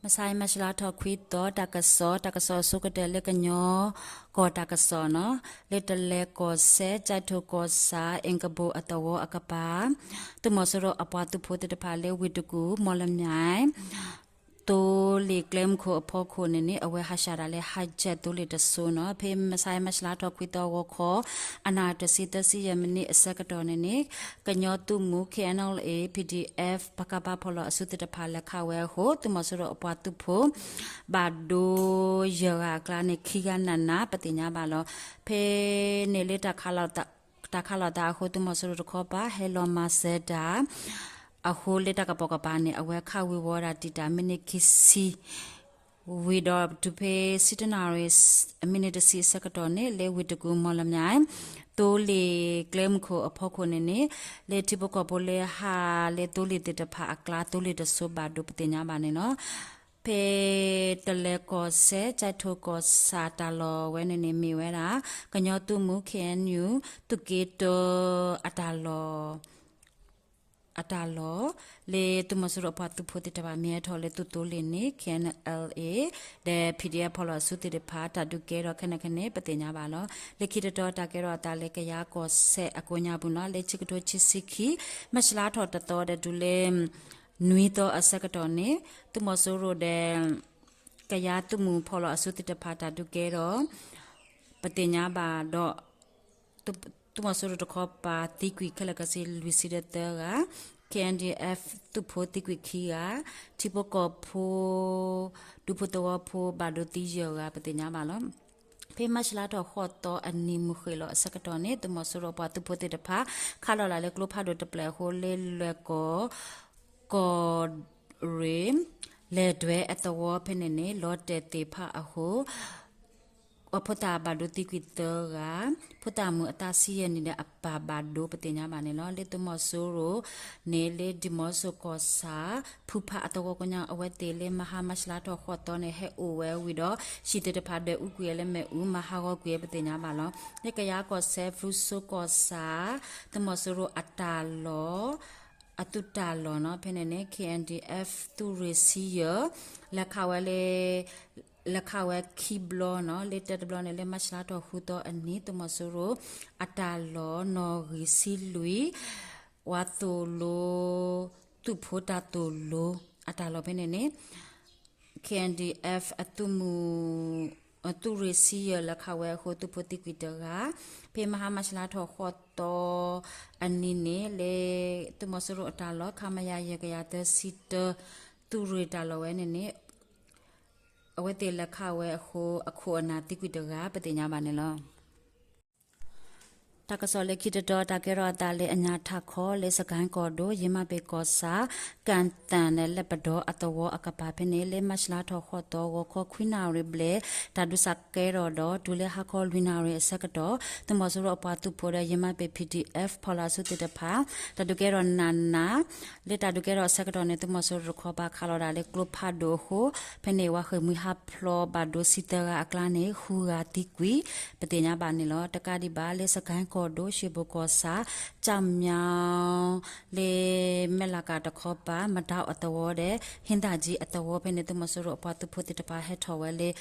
မဆါ မၢ်ၡလါထီၣ်ခွံသီ တၢ်ကစီၣ်, တၢ်ကစီၣ်အဆိကတၢၢ်လၢကညီကီၢ်တၢ်ကစီၣ်နီၤ, လၢတလဲၤကီၢ်စဲၣ် ကၠဲးထိၣ်ကီၢ်ဆၣ် အ့ၣ်ကဘိၣ်အသဝီအကပၤ, သုးမီၤစိရိၤအပှၤသုးဖိသ့ၣ်တဖၣ်လၢဝ့ၢ်တကူၣ် မီၣ်လမၠဲၣ် သိလ့ၣ်ကျဲမုၢ်ခိၣ်အဖီခိၣ်န့ၣ်န့ၣ် အဝဲဟးဆှဲးဒၣ်လၢ hijack သိလ့ၣ်တစိၤနီၤ. ဖဲမဆါ မၢ်ၡလါထီၣ်ခွံသီ ဂီၤခီ အနၣ်ရံၣ်တဆံသၢဆံယဲၢ်မံးနံးအဆၢကတီၢ်န့ၣ်န့ၣ် ကညီသုးမုၢ် K N L A P D F ပကဖ ဖီၣ်လီၤအစုသ့ၣ်တဖၣ်လဲၤခးဝဲအဃိ သုးမီၤစိရိၤအပှၤသုးဖိ ဘၣ်ဒိယဲၢ်ဂၤအကျါန့ၣ် ခံဂၤနးနး ပသ့ၣ်ညါဘၣ်လီၤ. ဖဲန့ၣ်လၢ တၢ်ခးလိာ်သးအဃိ သုးမီၤစိရိၤတခီပၤ ဟဲလီၤမၤစၢၤတၢ်အဃိ လၢတၢ်ကပိာ်ကပၤန့ၣ် အဝဲခးဝံၤဝီၤဒၣ်တံာ်တာ် မံးနံးခံဆံ ဝံၤဒီးတုၤဖဲ ဆံတၢနၣ်ရံၣ် မံးနံးတဆံအဆၢကတီၢ်န့ၣ် လၢဝ့ၢ်တကူၣ် မီၣ်လမၠဲၣ် သိလ့ၣ်ကျဲမုၢ်ခိၣ်အဖီခိၣ်န့ၣ်န့ၣ် လၢထံဖိကီၢ်ဖိလၢဟးလၢသိလ့ၣ်သ့ၣ်တဖၣ်အကျါ သိလ့ၣ်တစိၤဘၣ်ဒိ ပသ့ၣ်ညါဘၣ်န့ၣ်လီၤ. ဖဲတလဲၤကီၢ်စဲၣ် ကၠဲးထိၣ်ကီၢ်ဆၣ်တၢ်လီၢ်ဝဲန့ၣ်န့ၣ် မ့ၢ်ဝဲဒၣ် ကညီသုးမုၢ် K N U သုးက့တၢအတၢ်လီၢ် အတၢ်လီၢ် လၢသုးမီၤစိရိၤအပှၤသုးဖိသ့ၣ်တဖၣ် မ့ၢ်ဟဲထီၣ်လၢသုးသိလ့ၣ်န့ၣ် K N L A ဒီး P D F ဖီၣ်လီၤအစုသ့ၣ်တဖၣ် တၢ်ဒုးကဲထီၣ်ခဲန့ၣ်ခဲန့ၣ် ပသ့ၣ်ညါဘၣ်လီၤ. လၢခံတတီၤ တၢ်ကဲထီၣ်အသးလၢကယၤကီၢ်စဲၣ်အကိးညါပူၤနီၤ လၢဆံကထိဆံဆံခံ မၢ်ၡလါထီၣ်တသီဒီးတုၤလၢ နွံသီအဆၢကတီၢ်န့ၣ် သုးမီၤစိရိၤဒီး ကယၤသုးမုၢ်ဖီၣ်လီၤအစုသ့ၣ်တဖၣ် တၢ်ဒုးကဲထီၣ် ပသ့ၣ်ညါဘၣ်ဒီး သုးမီၤစိရိၤတခီပၤ သံကွံာ်ခဲလၢာ်ခဲဆ့လွံၢ်ဆံဒီးသၢဂၤ, K N D F သုးဖိသံကွံာ်ခံဂၤ, ထံဖိကီၢ်ဖိ ဒူဖိသဝီဖိ ဘၣ်ဒိသံယဲၢ်ဂၤ ပသ့ၣ်ညါဘၣ်လီၤ. ဖဲမၢ်ၡလါထီၣ်ဃိးသီအနံၤ မုၢ်ဃ့ၢ်လီၤအဆၢကတီၢ်န့ၣ် သုးမီၤစိရိၤအပှၤသုးဖိသ့ၣ်တဖၣ် ခးလီၤလၢ်လၢကျိဖးဒိၣ်တဖျၢၣ်အဃိ လၢလွဲၢ်ကီၢ် ကီၢ်ရ့ၣ် လဲၢ်ဒွဲၣ်အသဝီဖဲန့ၣ်န့ၣ် လီၤတဲာ်သ့ၣ်ဖးအဃိ ပှၤဖိသၣ်ဘၣ်ဒိသံကွံာ်သၢဂၤ, ဖိသၣ်မုၣ်အသးဆံယဲၢ်နံၣ်ဒီးအပၢ်ဘၣ်ဒိ ပသ့ၣ်ညါဘၣ်န့ၣ်လီၤ. လၢသုးမီၤစိရိၤန့ၣ် လၢဒံၣ်မီၤစိၣ်ကီၢ်ဆၣ် ဖုဖးအသဝီကိးညါ အဝဲသ့ၣ်လၢမဟါမၢ်ၡလါထီၣ်ဃိးသီန့ၣ် ဟဲအိၣ်ဝဲဝံၤဒီး ဟံၣ်သ့ၣ်တဖၣ်ဒွဲၣ်အူကွံာ်လၢမ့ၣ်အူ မၤဟးဂီၤကွံာ် ပသ့ၣ်ညါဘၣ်လီၤ. လၢကယၤကီၢ်စဲၣ် ဖရူစိကီၢ်ဆၣ် သုးမီၤစိရိၤအတၢ်လီၢ် အသုးတၢ်လီၢ်နီၤ ဖဲန့ၣ်န့ၣ် K N D F သုးရ့ၣ်ဆံယဲၢ် လဲၤခးဝဲလၢ လဲၤခးဝဲခံဘျီနီၤ လၢတၢတဘျီန့ၣ် လၢမၢ်ၡလါထီၣ်ဃုသီအနံၤ သုးမီၤစိရိၤအတၢ်လီၢ် နီၣ်ဂံၢ်ဆံလွံၢ် ဝးသိၣ်လိ သုးဖိတၢ်သိၣ်လိ အတၢ်လီၢ်ဖဲန့ၣ်န့ၣ် K N D F အသုးမုၢ် အသုးရ့ၣ်ဆံယဲၢ် လဲၤခးဝဲအဃိ သုးဖိသံကွံာ်တဂၤ, ဖဲမဟါမၢ်ၡလါထီၣ်ဃိးသီအနံၤန့ၣ် လၢသုးမီၤစိရိၤအတၢ်လီၢ် ခမရ ယဲၢ်ကယၤသၢဆံတၢ သုးရ့ၣ်တၢ်လီၢ်ဝဲန့ၣ်န့ၣ် အဝဲသ့ၣ်လဲၤခးဝဲအဃိ အခိၣ်အနၢ်သံကွံာ်တဂၤ ပသ့ၣ်ညါဘၣ်န့ၣ်လီၤ. တၢ်ကစီၣ်လၢခံတတီၤ တၢ်ကဲထီၣ်အသးလၢအညၣ်ထးခီ လၢစကဲၣ်ကီၢ်ဒိၣ် ယ့မးပ့ၤကီၢ်ဆၣ် ကၣ်သၣ်န့ၣ် လၢပဒီအသဝီအကပၤဖဲန့ၣ် လၢမၢ်ၡလါထီၣ်ဃိးသီ ဂီၤခီခွံနၣ်ရံၣ်ဘျဲၣ် တၢ်ဒုးစးကဲထီၣ်ဒီး တုၤလၢဟါခီလွံၢ်နၣ်ရံၣ်အဆၢကတီၢ် သုးမီၤစိရိၤအပှၤသုးဖိဒီး ယ့မးပ့ၤ P D F ဖီၣ်လီၤအစုသ့ၣ်တဖၣ် တၢ်ဒုးကဲထီၣ်နးနး လၢတၢ်ဒုးကဲထီၣ်အဆၢကတီၢ်န့ၣ် သုးမီၤစိရိၤတခီပၤ ခးလီၤဒၣ်လၢကျိဖးဒိၣ်အဃိ ဖဲန့ၣ် ဝးဃ့ၢ်မှံဟးဖျိးဘၣ်ဒိဆံသၢဂၤအကျါန့ၣ် ဃုဂၤသံကွံာ် ပသ့ၣ်ညါဘၣ်န့ၣ်လီၤ. တကးဒံးဘၣ် လၢစကဲၣ်ကီၢ်ဒိၣ် ရှ့ၣ်ဘိၣ်ကီၢ်ဆၣ် ကၠၣ်မၠီ လၢမဲၢ်လးကးတခီပၤ မတၤအသဝီဒီး ဟ့ၣ်သၣ်ကၠံအသဝီဖဲန့ၣ် သုးမီၤစိရိၤအပှၤသုးဖိသ့ၣ်တဖၣ်ဟဲထီၣ်ဝဲလၢ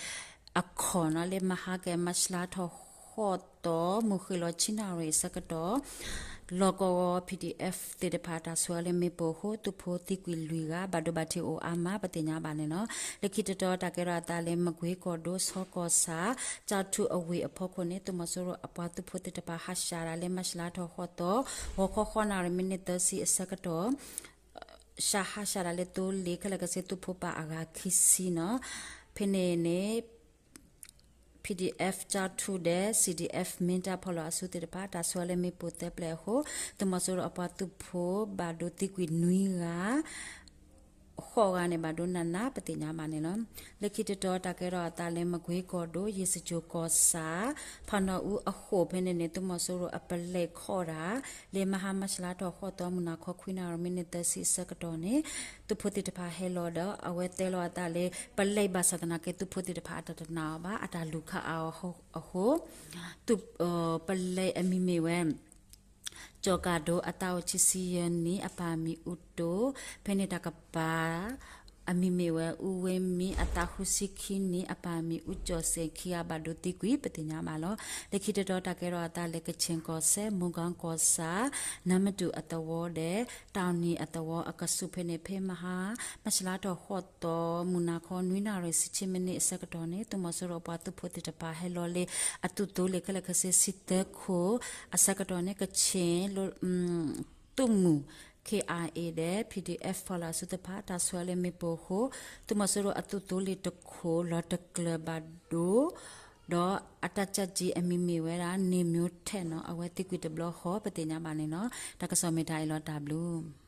အခီၣ်နီၤ လၢမဟါကဲၣ်မၢ်ၡလါထီၣ်ဃိးသီ မုၢ်ဃ့ၢ်လီၤဆံနၣ်ရံၣ်အဆၢကတီၢ် လီၢ်ကဝီၤ P D F သ့ၣ်တဖၣ်တၢ်ဆှၢလၢမ့ၣ်ပိၢ်အဃိ သုးဖိသံကွံာ်လွံၢ်ဂၤ ဘၣ်ဒိဘၣ်ထံးအိၣ်အါမး ပသ့ၣ်ညါဘၣ်န့ၣ်လီၤ. လၢခံတတီၤ တၢ်ကဲထီၣ်အသးလၢမကွ့ကီၢ်ဒိၣ် ဆီကီၢ်ဆၣ် ကၠီထူအဝ့ၢ်အဖီခိၣ်န့ၣ် သုးမီၤစိရိၤအပှၤသုးဖိသ့ၣ်တဖၣ် ဟးဆှဲးဒၣ်လၢမၢ်ၡလါထီၣ်ဃိးသီ ဂီၤခီဃိးနၣ်ရံၣ် မံးနံးသၢဆံအဆၢကတီၢ် ဟးဆှဲးဒၣ်လၢသိလ့ၣ် ခဲလၢာ်ခဲဆ့ သုးဖိပာ်အဂၤခံဆံနီၤ ဖဲန့ၣ်န့ၣ် P D F ကၠီထူဒီး C D F မ့ၢ်တၢ်ဖီၣ်လီၤအစုသ့ၣ်တဖၣ် တၢ်ဆှၢလၢမ့ၣ်ပိၢ်သၢပျဲၢ်အဃိ သုးမီၤစိရိၤအပှၤသုးဖိ ဘၣ်ဒိသံကွံာ်နွံဂၤ ဃိးဂၤန့ၣ် ဘၣ်ဒိနးနး ပသ့ၣ်ညါဘၣ်န့ၣ်လီၤ. လၢခံတတီၤ တၢ်ကဲထီၣ်အသးလၢမကွ့ကီၢ်ဒိၣ် ယ့ၣ်စကၠိၣ်ကီၢ်ဆၣ် ဖးနီၣ်အူအဃိာ်ဖဲန့ၣ်န့ၣ် သုးမီၤစိရိၤအပလဲးခီၣ်တၢ် လၢမဟါမၢ်ၡလါထီၣ်ဃိးသီ မုၢ်နၤခီခွံနၣ်ရံၣ် မံးနံးသၢဆံအဆၢကတီၢ်န့ၣ် သုးဖိသ့ၣ်တဖၣ်ဟဲလီၤဒီး အဝဲတဲလီၤအသးလၢ ပလဲးဘၣ်ဆၣ်သနာ်က့ သုးဖိသ့ၣ်တဖၣ်အတၢ်တနာ်အီၤဘၣ် အတၢ်လူၤခးအီၤအဃိ သုး ပလဲးအမံၤမ့ၢ်ဝဲ ကၠီၤကၣ်ဒိၣ် အသးအိၣ်ခံဆံယဲၢ်နံၣ် အပၢ်မံၤအူတိၣ် ဖဲန့ၣ်တၢ်ကပၤ အမံၤမ့ၢ်ဝဲ အူဝ့မံ အသးဃုဆံခံနံၣ် အပၢ်မံၤ အူကၠီၣ်စ့ၣ်ခံဂၤဘၣ်ဒိသံကွံာ် ပသ့ၣ်ညါဘၣ်လီၤ. လၢခံတတီၤ တၢ်ကဲထီၣ်အသးလၢ ကခ့ၣ်ကီၢ်စဲၣ် မူကီၢ်ကီၢ်ဆၣ် နါမတူၣ်အသဝီဒီး တၢ်နံၤအသဝီအကဆူးဖဲန့ၣ် ဖဲမဟါ မဆါလါထီၣ်ဃိးသီ မုၢ်နၤခီ နွံနၣ်ရံၣ် ဆံဆံမံးနံးအဆၢကတီၢ်န့ၣ် သုးမီၤစိရိၤပှၤသုးဖိသ့ၣ်တဖၣ်ဟဲလီၤလၢ အသုးသိလ့ၣ်ခဲလၢာ်ခဲဆ့ ဆံသၢခိၣ်အဆၢကတီၢ်န့ၣ် ကခ့ၣ် သုးမုၢ် K I A ဒီး P D F ဖီလာ်စုတဖၣ် တၢ်ဆှၢလၢမ့ၣ်ပိၢ်အဃိ သုးမီၤစိရိၤအသုးသိလ့ၣ်တခိၣ် လီၤတကျၢၤဘၣ်ဒိ ဒီးအတၢ်ကၠၢ်ကၠံအမံၤမ့ၢ်ဝဲဒၣ် န့ၣ်မၠိထဲနီၤ အဝဲသံကွံာ်တဘျီဃီ ပသ့ၣ်ညါဘၣ်န့ၣ်လီၤ. တၢ်ကစီၣ်မ့ၢ်တၢ်အံၤလီၤ တၢ်ဘျုး